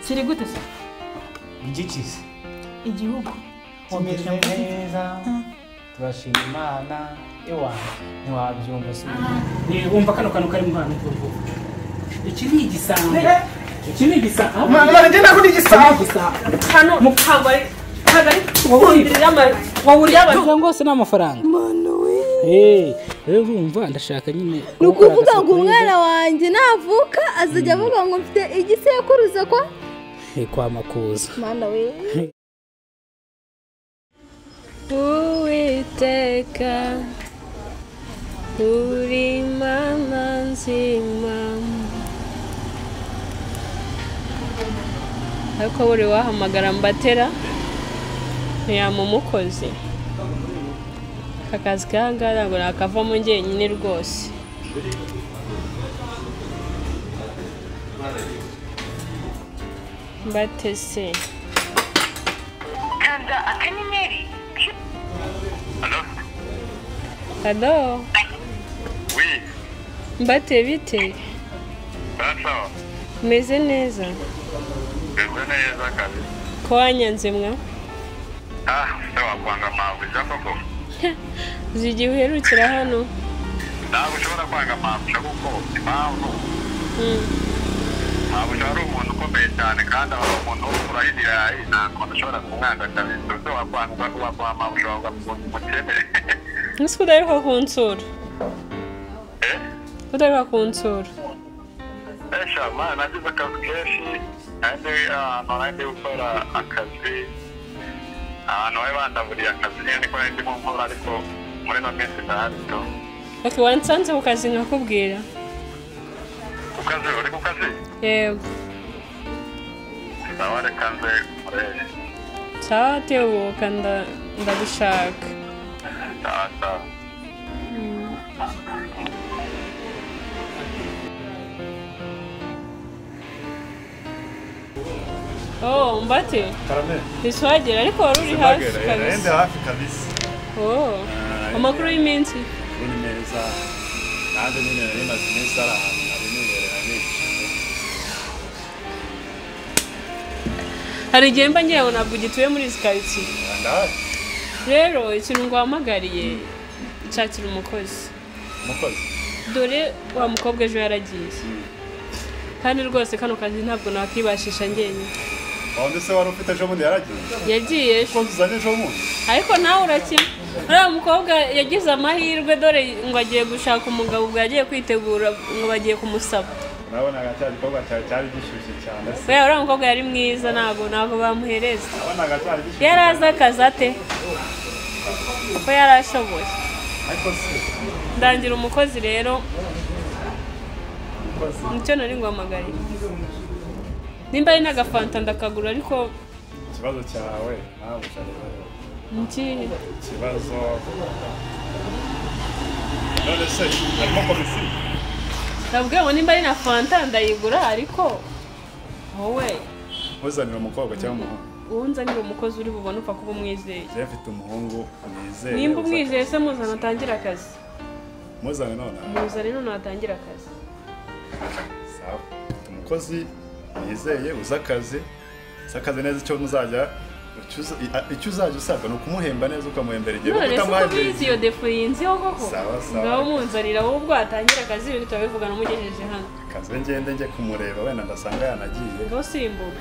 Kiri gute se? Igikize. Igihugu. Kimeze neza. Turashima Imana. Ewa, ntiwabyumva se. Wumva kano kantu kari mu hantu kuvuga. Iki ni igisambo. Iki ni igisambo. Mama, njye ntabwo ni igisambo. Hano ntabwo ari wawuriye ngo se n'amafaranga. Mana we. Rero urumva ndashaka nyine. Ni ukuvuga ngo umwana wanjye navuka azajya avuga ngo mfite igisekuruza kwa kwa Makuza. Mana we. Uwiteka uri Mana nzima. Ariko buri wahamagara mbatera ntiyamumukozi. Aka kazi k'ahangaha ntabwo nakavamo njyenyine rwose. Mbatese. Kanda akanyenyeri. Allo? Oui. Mbate bite? Sawa. Meze neza. Meze neza kabisa. Ko wanyanze mwa? Ah, sawa kwanga mabuja koko. Uzi igihe uherukira hano? Ntabwo ushobora kwanga mabuja kuko impamvu. Mabuja ari umuntu ukomeye cyane kandi aba ari umuntu urahirira ntabwo ushobora kumwanga kabisa. Ese wakwanga kwa mabuja wakumva umukene. Nzi ko udaheruka kunsura. Udaheruka kunsura. Esha, mana nagize akazi kenshi kandi ahantu nari ndi gukora akazi ahantu bari bandaburiye akazi nyine niko nari ndimo nkora ariko muri ino minsi ndahari tu. Ok, wansanze ku kazi nkakubwira. Ku kazi uri ku kazi? Yego. Sawa reka nze nkurebe. Sawa tebuka ndagushaka. Sawa sawa. Oh, Mbate. Karame. Niswagera ariko wari uri hafi kabisa. Ndi hafi kabisa. Oh. Amakuru y'iminsi? Ni meza. Nanjye nyine nari maze iminsi ari ahantu nari nibereye nicaye. Hari igihe mba ngira ngo ntabwo ugituye muri izi karitsiye. Ndahari. Rero ikintu nguhamagariye nshakira umukozi. Umukozi? Dore wa mukobwa ejo yaragiye. Kandi rwose kano kazi ntabwo nakibashisha njyenyine. Wawundi se wari ufite ejo bundi yaragiye? Yagiye ejo. Ko uzanye ejo bundi? Ariko nawe urakina. Uriya mukobwa yagize amahirwe dore ngo agiye gushaka umugabo ubwo yagiye kwitegura ngo bagiye kumusaba. Nabonaga cya gikorwa cyawe cyari gishyushye cyane se. Oya uriya mukobwa yari mwiza ntabwo bamuhereza. Nabonaga cyari gishyushye. Yari azi akazi ate? Ko yari ashoboye. Ariko se ndangira umukozi rero. Nicyo nari nguhamagariye. Nimba ari n'agafanta ndakagura ariko ikibazo cyawe nawe ushaka. Niki? Ikibazo. None se harimo komisiyo? Nabwiye ngo nimba ari na fanta ndayigura ariko wowe uzanira umukobwa cyangwa umuhungu? Uwunzanira umukozi uri bubone upfa kuba umwizeye. Njye mfite umuhungu mwizeye. Nimba umwizeye se muzana atangire akazi. Muzane none. Muzane none atangire akazi. Sawa. Mfite umukozi mwizeye uzi akazi. Uzi akazi neza icyo muzajya icyo uzajya usabwa ni ukumuhemba neza ukamuhembera igihe kuko utamuhembera iyo defo yinziho koko. Sawa sawa. Ngaho munzanira wowe ubwo atangira akazi ibintu turabivugana umugejeje hano. Kaze ngende njye kumureba wenda ndasanga yanagiye. Ngo simbuka.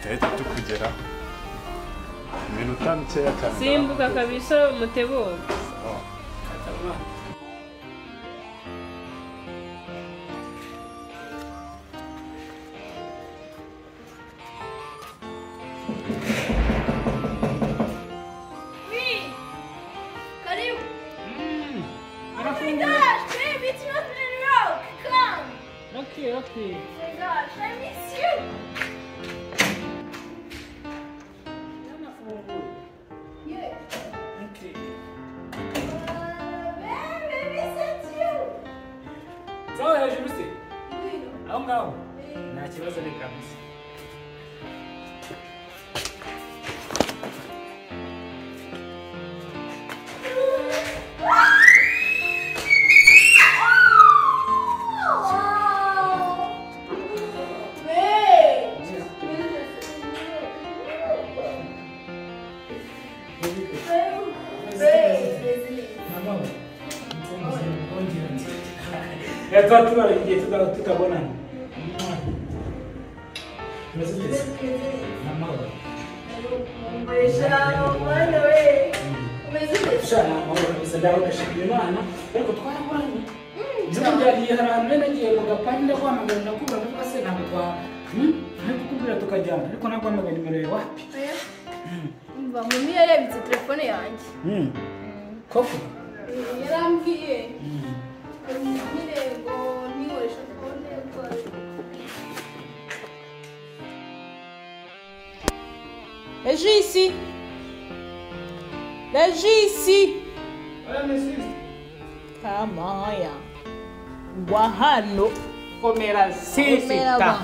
Tuhita tukugera. Iminota mikeya cyane. Simbuka kabisa mutebuke. Sawa. Okay, okay. Oh my gosh, I miss you. Yeah. Okay. Baby, I miss you. Sawa hejuru se? Aho ngaho? Nta kibazo ni kabisa. Wait. Tuba tubara igihe tutabonana. Meze neza. Namahoro. Sha namahoro kabisa ndabona Imana ariko twaraburanye. Byari hari ahantu nari nagiye mu gapani ndaguhamagara ndakubura ndavuga se ntabwo twa kukubwira tukajyana ariko naguhamagara nimero yawe wapi? Umva mumi yarebye telefone yanjye. Koko? Yarambwiye. Nyine ngo ntiworeshe telefone Regis! Regis! Olha, minha sister. Kamoya. Ngwa hano. Komera sisita.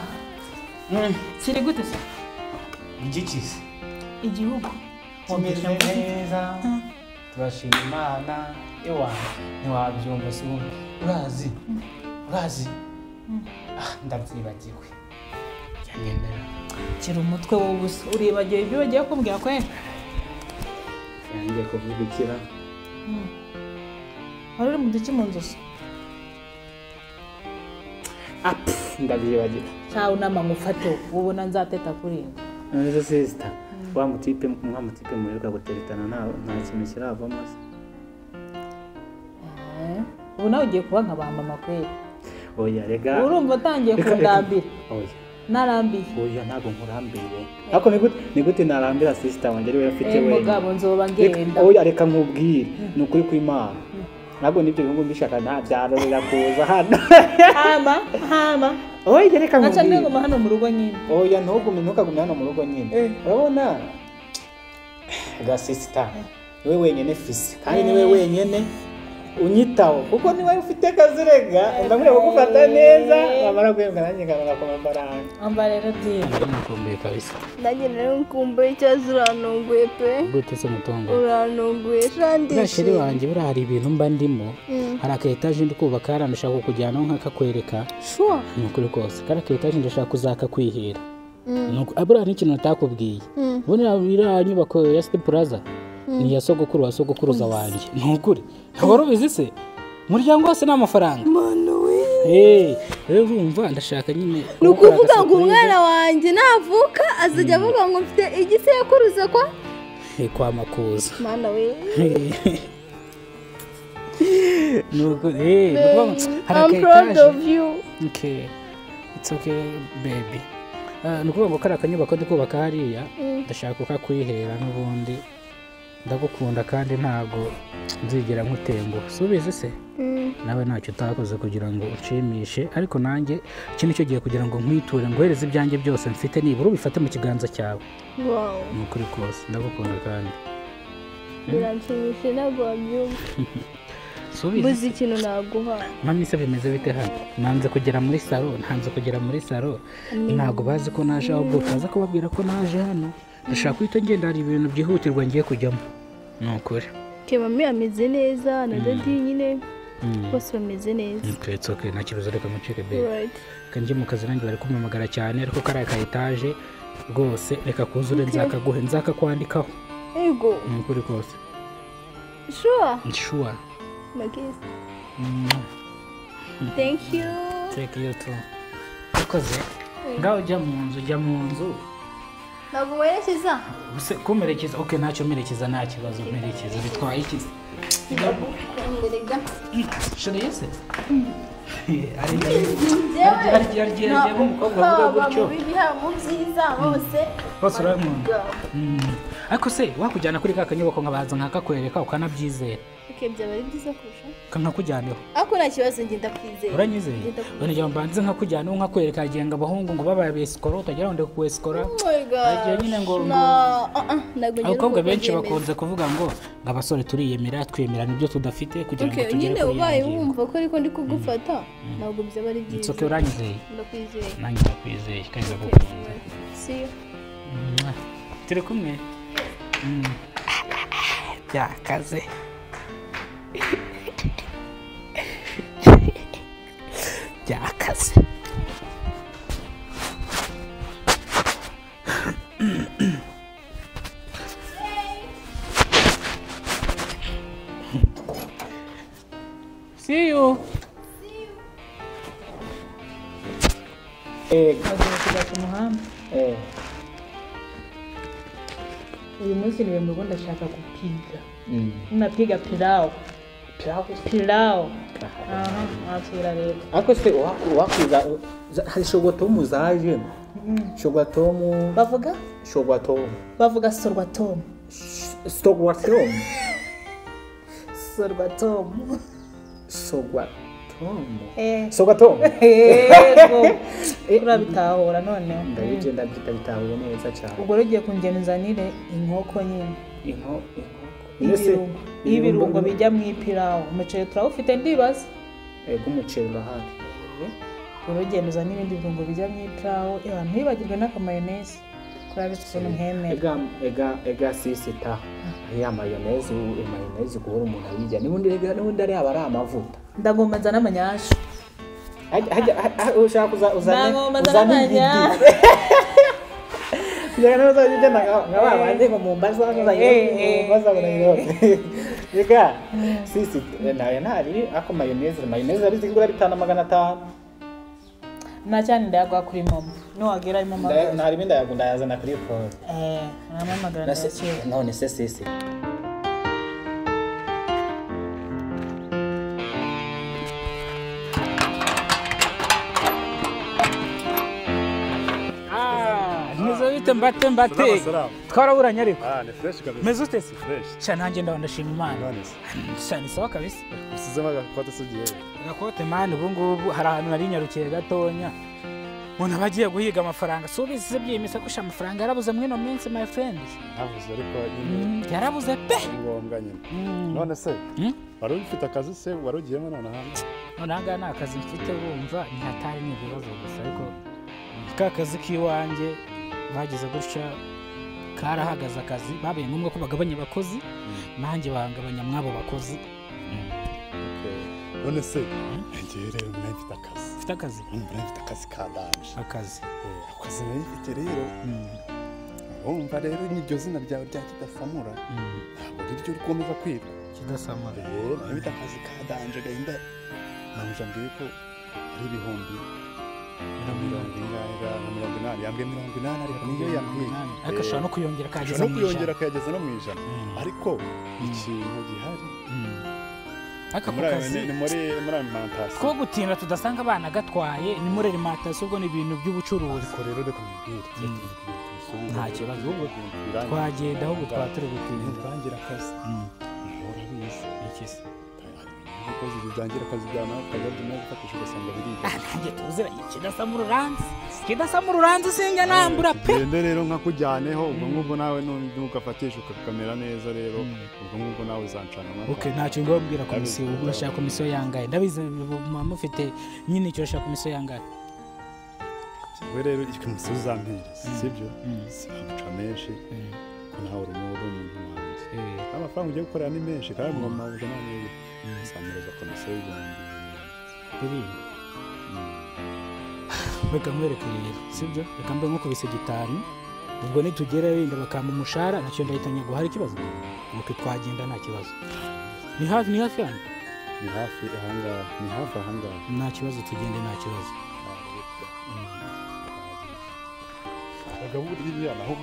Kiri gute se? Igiki se? Igihugu. Kimeze neza. Turashima Imana. Ewa, ntiwabyumva se ubundi. Urazi? Urazi? Ah, ndabyibagiwe. Byangendera. Kira umutwe wowe gusa. Uribagiwe ibyo bagiye kumbwira kwera? Yangiye kuvuga ikira. Wari uri mu duki mu nzu se? Ah, ndabyibagiwe. Cyawe unama ngufate ubona nzateta kuri inda. None sister, wa mutipe muheruka guteretana nta kintu kiravamo se. Ubu nawe ugiye kuba nka ba mama kwera. Oya rega. Urumva utangiye kundambira. Oya. Narambiye. Oya ntabwo nkurambiye. Ariko ni gute narambira sister wanjye ari we afite wenyine. Mugabo nzoba ngenda. Oya reka nkubwire ni ukuri kw'Imana. Ntabwo nibyo bihugu mbishaka nta byarorera kuza hano. Hama. Oya reka nkubwire. Nkaca nguma hano mu rugo nyine. Oya ntukagume hano mu rugo nyine. Urabona? Ga sister niwe wenyine fisi kandi niwe wenyine unyitaho kuko niwe ufite akazi rega ndamureba kugufata neza wamara guhembwa nanjye nkabona ku mafaranga. Amba rero diye. Ndamukumbuye kabisa. Nanjye nari nkumbuye ikibazo urantunguye pe. Gute se mutongo? Urantunguye shandi. Buriya sheri wanjye buriya hari ibintu mba ndimo. Hari aka etaje ndi kubaka hariya ndashaka kukujyanaho nkakakwereka. Sure. Ni ukuri kose. Kariya ka etaje ndashaka kuzakakwihera. Buriya n'ikintu natakubwiye. Ubundi iriya nyubako ya City Plaza ni iya sogokuru wa sogokuruza wanjye. Ni ukuri. Ntabwo wari ubizi se? Umuryango wose ni amafaranga. Mwana we. Rero urumva ndashaka nyine. Ni ukuvuga ngo umwana wanjye navuka azajya avuga ngo mfite igisekuruza kwa? Kwa Makuza. Mwana we. Nuko hari I'm proud of you. Okay. It's okay baby. Ni ukuvuga ngo kariya kanyubako ndi kubaka hariya ndashaka kukakwihera n'ubundi. Ndagukunda kandi ntago nzigera nkutenguha. Subize se? Nawe ntacyo utakoze kugira ngo unshimishe ariko nanjye iki nicyo gihe kugira ngo nkwiture nguhereze ibyanjye byose mfite nibura ubifate mu kiganza cyawe. Wow. Ni ukuri kose ndagukunda kandi. Biranshimishije ntabwo wabyumva. Subize. Mbuze ikintu naguha. Mami se bimeze bite hano? Nanze kugera muri salo, ntanze kugera muri salo. Ntago bazi ko naje ahubwo utaza kubabwira ko naje hano. Ndashaka guhita ngenda hari ibintu byihutirwa ngiye kujyamo. Ni ukuri. Okay, mami ameze neza na daddy nyine bose bameze neza. Okay, it's okay. Nta kibazo reka mucike baby. Reka njye mu kazi nanjye bari kumpamagara cyane ariko kariya ka etaje rwose reka kuzure nzakaguhe nzakakwandikaho. Yego. Ni ukuri kose. Sure. Sure. My kiss. Thank you. Thank you too. Ukoze. Ngaho ujya mu nzu, ujya mu nzu. Ntabwo werekeza? Kumerekeza, okay ntacyo merekeza nta kibazo merekeza bitwaye iki? Sheri se? Ari umukobwa avuga gutyo. Mu byiza bose. Bose urankunda. Ariko se wakujyana kuri ka kanyubako nkabaza nkakakwereka ukanabyizera. Okay, byaba ari byiza kurusha. Nkakujyaneho. Ariko nta kibazo njye ndakwizeye. Uranyizeye? None mbanze nkakujyanaho nkakwereka agiye ngo abahungu ngo babaye besikora utagira ngo ndekuwesikora. Agiye nyine ngo abakobwa benshi bakunze kuvuga ngo abasore turiyemera twiyemera nibyo tudafite kugira ngo tugere kuri nyine ubaye wumva ko ariko ndi kugufata ntabwo byaba ari byiza. It's okay uranyizeye. Ndakwizeye. Nanjye ndakwizeye kandi ndagukunda. See you. Turi kumwe. Byakaze. Byakaze. See you. See you. Bagiye kujya ku muhanda. Uyu munsi niwe mu rugo ndashaka kupiga. Napiga pilau. Pilau. Aha, wakira rero. Ariko se wakwiga hari shogwatomu zaje. Shogwatomu bavuga? Shogwatomu. Bavuga sorwatomu. Sorwatomu. Sorwatomu. Sorwatomu. Sorwatomu. Yego. Urabitahura noneho. Ndabije ndabitahuye neza cyane. Ubwo rugiye kungenuzanire inkoko nyine. Inkoko. Ibirungo bijya mu ipirawu. Umuceri turawufite ndibaza. Ego umuceri urahari. Urugenduza n'ibindi birungo bijya mu ipirawu, ntibagirwe n'akamayoneze. Kurabitse ukuntu nkemera. Ega sisita. Ya mayoneze, mayoneze guhora umuntu ayirya. N'ubundi rega n'ubundi ari aba ari amavuta. Ndagomba nzana amanyasha. Hajya ushaka uzane amanyasha. Njyana uzajya ugenda nka ba bandi ngo Mombasa Mombasa ngo Nairobi. Reka sisi nawe ntari ako mayoneze ari zigura 5500. Na cyane ndayagwa kuri mama. Nuwagera mama. Ntari bindi ndayazana kuri phone. Uramamagara ndakira. None se sisi. Mbate mbate twaraburanye ariko ni fresh kabisa. Meze ute se? Fresh. Sha nanjye ndashima Imana. Sha ni sawa kabisa. Usizemo agakote sugiye. Agakote man ubu ngubu hari ahantu nari nyarukiye gatonya. Umuntu abagiye guhiga amafaranga. So bize byimisa ko sha amafaranga yarabuze mwino minsi my friend. Yarabuze ariko nyine. Yarabuze pe. Ngombwa nyine. None se? Wari ufite akazi se warugiyemo none hano? None aha nta kazi mfite urumva ni hatari ni ibibazo gusa ariko ka kazi kiwanjye bagize gutya karahagaze akazi babaye ngombwa ko bagabanya abakozi nanjye bangabanya mwabo bakozi. None se ngiye rero mfite akazi. Mfite akazi? Mfite akazi ka danje. Akazi. Akazi mfite rero. Urumva rero n'iryo zina ryawe rya Kidasamura ntabwo riryo rikomeza kwitwa Kidasamura. Mfite akazi ka danje gahinda. Namuje ambwiye ko ari ibihumbi 80 yambwiye 80 ariko niyo yambwiye ariko ashobora no kuyongera akageza mu ijana. Akageza no mu ijana. Ariko ikintu gihari aka kazi ni muri alimentation. Ko gutinda tudasanga abana gatwaye ni muri alimentation ubwo ni ibintu by'ubucuruzi. Ariko rero reka mubwire nta kibazo ubwo twagenda ahubwo twaturi gutinda urangira akazi. Urabizi iki se? Umukozi bidangira akazi byana ukajya byuma gufatisha ugasanga biriga. Nanjye tuziranye Kidasamura uranzi. Kidasamura uranzi sinjya nambura pe. Gende rero nkakujyaneho ubwo ngubwo nawe nugafatisha ukakamera neza rero ubwo ngubwo nawe uzancana amata. Okay ntacyo ngombwira komisiyo ubwo urashaka komisiyo yangaye ndabizi mama ufite nyine icyo urashaka komisiyo yangaye. We rero ikomisiyo uzampereza sibyo? Simuca menshi ko nawe uri umuntu wanjye. Amafaranga ugiye gukorera ni menshi kandi mama uje nani samureza komisiyo y'ibihumbi 7. Reka nkwereke rero sibyo? Reka mbe nkukubise gitanu ubwo nitugera wenda bakampa umushahara nacyo ndahita nyaguha hari ikibazo? Nuko twagenda nta kibazo. Ni hafi ni hafi hano? Ni hafi ahangaha, ni hafi ahangaha. Nta kibazo tugende nta kibazo. Abagabo buriya naho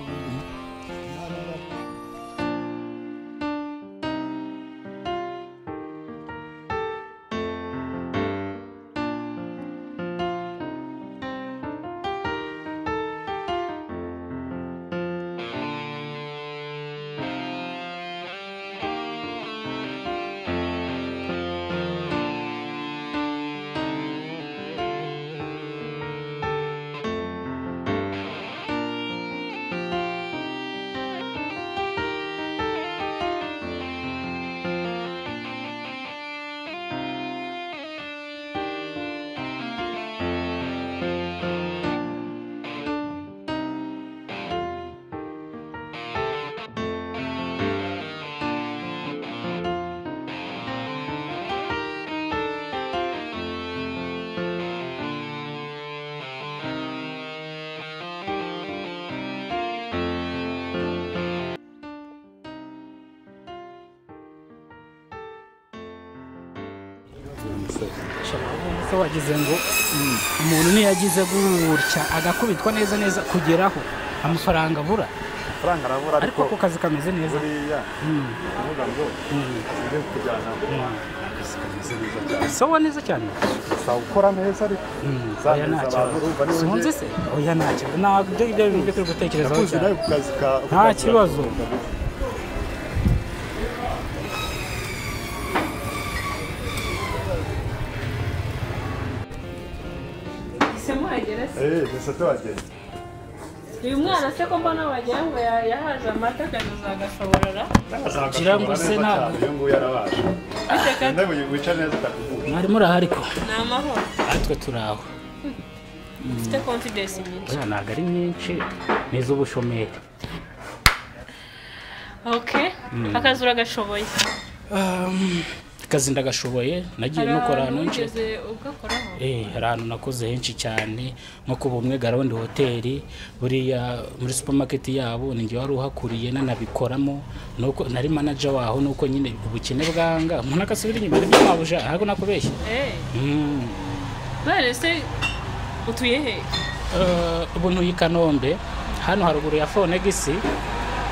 So wagize ngo umuntu niyagize gutya agakubitwa neza neza kugeraho amafaranga abura. Amafaranga arabura ariko ako kazi kameze neza. Buriya kuvuga ngo akazi kujyana akazi kameze neza cyane. Sawa neza cyane. Sawa ukora neza ariko. Oya ntacyo. Sunze se? Oya ntacyo. Ntabwo ibyo bintu byo gutekerezaho cyane. Nta kibazo. Uyu mwana se ko mbona wagira ngo yahaje amata akaza agashoborora ngira ngo se ntabwo uyu nguyu yarabasha mwari murahari ko ni amahoro natwe turi aho ufite confidence nyinshi ntabwo ari nyinshi ni iz'ubushomeri. Okay, akazi uragashoboye? Akazi ndagashoboye, nagiye nukora ahantu henshi. Hari ahantu nakoze henshi cyane nko ku Bumwe Garondi hoteli, buriya muri supermarket yabo ni njye wari uhakuriye nanabikoramo, nuko nari manager waho, nuko nyine ubukene bwanga umuntu akasubira inyuma nibyo mabuja, ntabwo nakubeshye. None se utuye he? Ubu ntuye i Kanombe, hano haruguru ya Fonegisi,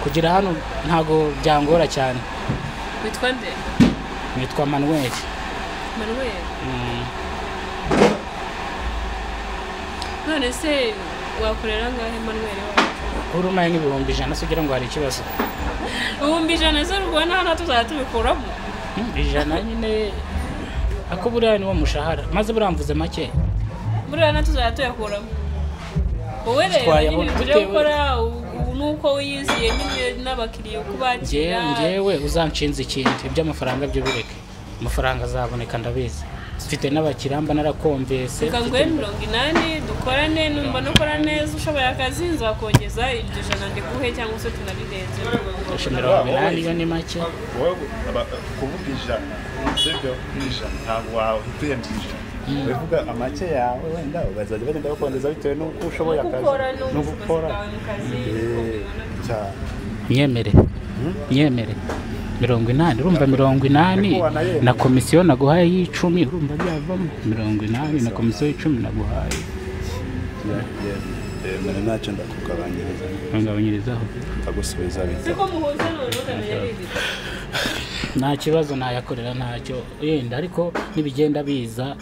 kugira hano ntago byangora cyane. Witwa nde? Nitwa Manuel. Manuel? None se wakorera ngahe Manuel wacu? Urumaye nk'ibihumbi 100 se ugira ngo hari ikibazo? 100,000 se rubona hano tuzajya tubikuramo? 100 nyine ako buriya niwo mushahara maze buramvuze make. Buriya na tuzajya tuyakuramo. Wowe rero nyine tujya gukora nuko wiyiziye nyine n'abakiriya uko bakira. Njyewe uzanshinze ikintu iby'amafaranga byo bireke, amafaranga azaboneka ndabizi, mfite n'abakiramba narakomvese. Reka nguhe 80 dukorane, numva nukora neza ushoboye akazi nzakongeza iryo 100 ndiguhe cyangwa se tunabirenze. 80 yo ni make. Wowe kuvuga 100 sibyo? 100 ntabwo wahita uyemba 100. Uvuga amake yawe wenda bazajya bagenda bakongeza bitewe n'uko ushoboye akazi no gukora. Nyemere nyemere 80, urumva 80 na komisiyo naguhaye y'10, urumva byavamo 80 na komisiyo y'10 naguhaye. Yemere ntacyo ndakugabanyiriza. Ngabanyirizaho ndagusubiza bite? Siko muhuze none ukamenya bibi. Nta kibazo nayakorera ntacyo yenda, ariko nibigenda biza.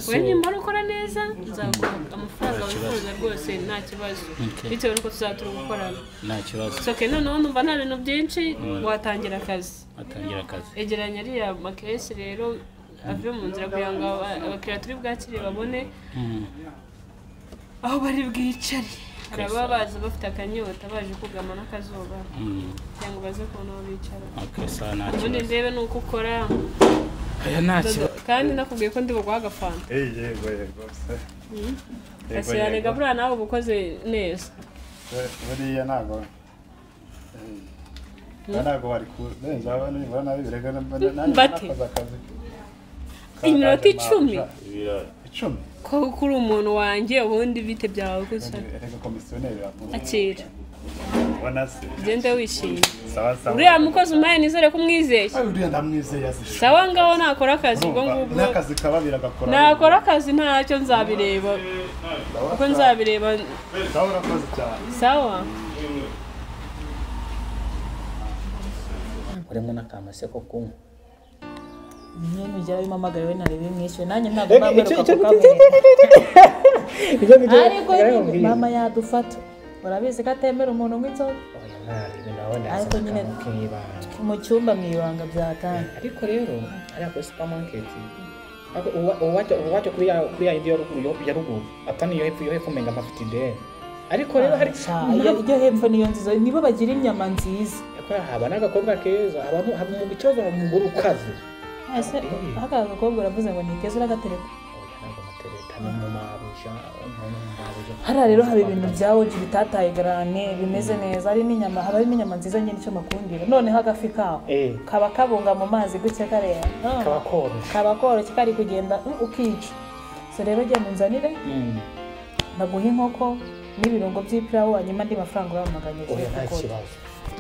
We nimba ukora neza nzaguha amafaranga wifuza rwose nta kibazo, bitewe n'uko tuzatura gukorana nta kibazo. Okay, noneho numva nta bintu byinshi watangira akazi. Watangira akazi. Egeranya ariya makesi rero ave mu nzira kugira ngo abakiriya turi bwakire babone aho bari bwicare. Hari ababa baza bafite akanyota baje kugama n'akazuba kugira ngo baze kubona aho bicara. Ubundi ndebe nuko ukora. Kandi nakubwiye ko ndi buguha agafanta. Yego yego se. Asiranega buriya nawe uba ukoze neza. Buriya ntabwo bari kurenza nibura nabi birega nakoze akazi. Iminota 10. 10. Ko kuri umuntu wanjye ubundi bite byawe gusa. Reka komisiyoneri akira. Ubona se. Genda wishimye. Sawa sawa. Uriya mukozi umpaye nizere ko umwizeye. Uriya ndamwizeye azisha. Sawa ngaho nakora akazi ubwo ngubwo. N'akazi kababira gakora. Nakora akazi ntacyo nzabireba. Uko nzabireba. Sawa urakoze cyane. Sawa. Urimo n'akamase ko kunywa. Nyine ujya bimamagara we narebe mwishyuye nanjye ntabwo namweruka kukamwereka. Ariko mama yadufata. Urabizi ko atemera umuntu unywa inzoga. Ariko nyine mu cyumba mu ibanga byatanga. Ariko rero hariya kuri supermarket uwaje kuri ya indi ya ruguru atani iyo hepfo, iyo hepfo umenga amafite ideni. Ariko rero hari iyo hepfo niyo nziza, nibo bagira inyama nziza. Ariko haba n'agakobwa keza, haba mu kibazo umugore ukaze. Ese aka gakobwa uravuze ngo ni keza uragatereka? Hariya rero haba ibintu bya oji bitataye garane bimeze neza, hari n'inyama, haba harimo inyama nziza nyine icyo makundira. Noneho agafi kaho kaba kabunga mu mazi gutya kareba, kaba koroshye kari kugenda ukica. So rero genda unzanire naguha inkoko n'ibirungo by'ipirawu, hanyuma andi mafaranga uramaganyije. Oya nta kibazo.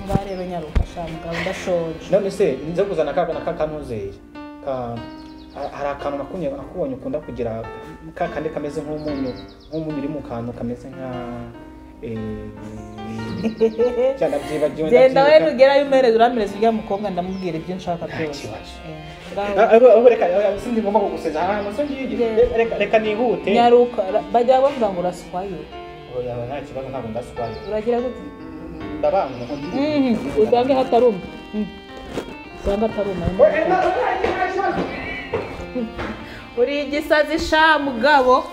Ngarebe nyaruka sha mugabo ndashoje. None se nze kuzana ka kanuzeye ka Hari akantu nakubonye ukunda kugira ka kandi kameze nk'umunyu uri mu kantu kameze nka genda we nugerayo umereze uramereze ujya mukobwa ndamubwira ibyo nshaka byose. Reka sindi ngomba kuguseza ahantu so ngiye reka nihute nyaruka bajya bavuga ngo uraswayo. Oya nta kibazo ntabwo ndaswayo. Uragira gute? Ndabanga usange hataruma. Usanga hataruma. Uri igisazi sha mugabo.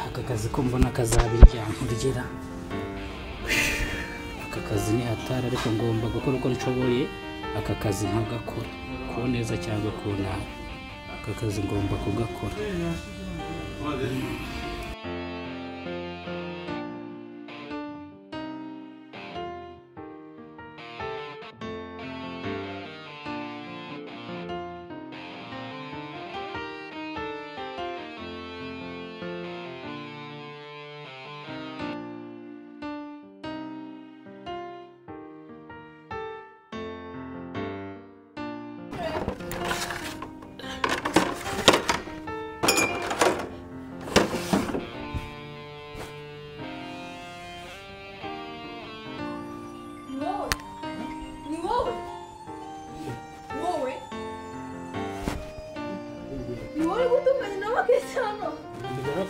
Aka kazi ko mbona kazabirya nkurgira. Aka kazi ni hatari ariko ngomba gukora uko nshoboye. Aka kazi nkagakora ku neza cyangwa ku nabi. Aka kazi ngomba kugakora.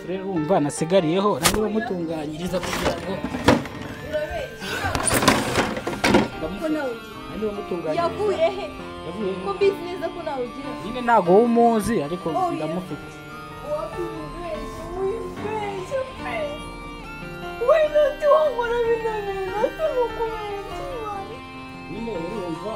Urumva nasigariyeho nari bamutunganyiriza kugira ngo yavuye he ko business ko nawe ugira nyine ntago umuzi ariko ndamufite. Nyine urumva